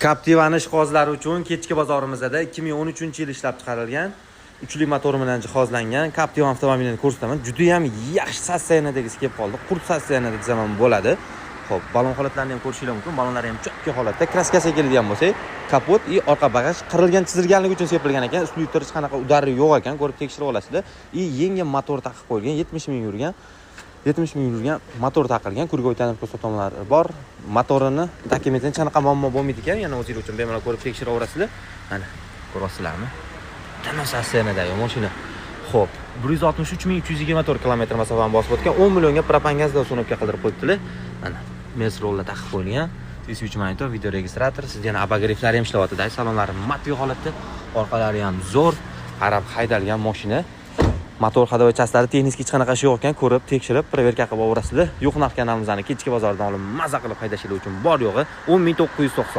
Captiva'ni ishqibozlari uchun kechki bozorimizda 2013 yil ishlab chiqarilgan, uchli motor bilan jihozlangan Captiva avtomobilini ko'rsataman. Juda ham yaxshi состояние dagisi kelib qoldi. Qurt состояние da desam ham bo'ladi. Xo'p, balon holatlarini ham ko'rishingiz mumkin. Balonlari ham чётко holatda. Краска siga keladigan bo'lsak, kapot и orqa bagaj qirilgan, chizilganligi uchun sepilgan ekan. Ustli hech qanaqa удар i yo'q ekan, ko'rib tekshirib olasizlar. И yangi motor taqib qo'yilgan, 70 ming yurgan. 70 ming yurgan, motor taqilgan, круговой ko'rsatmalari bor. Motorini dokumentida hech qanaqa muammo bo'lmaydi ekan. Yana o'zingiz uchun bemalol ko'rib tekshiraverasizlar. Mana, ko'ryapsizlarmi? Tamom состояние dagi mashina. Xo'p, 163 324 kilometr masofani bosib o'tgan, 10 millionga propan gazda установка qildirib qo'yibdilar. Mana, Mercedes taqib qo'yilgan. TC3 monitor, video registrator, sizga yana обогрев lari ham ishlayapti. Salonlari матовый holatda, orqalari ham zo'r, qarab haydalgan mashina. Motor, ходовой часть lari, texnik hech qanaqa ishi yo'q ekan, ko'rib, tekshirib, проверка qilib olaverasizlar. Yo'q narx kanalimizni kechki bozordan olib, maza qilib haydashingiz uchun bor yo'g'i 10 990.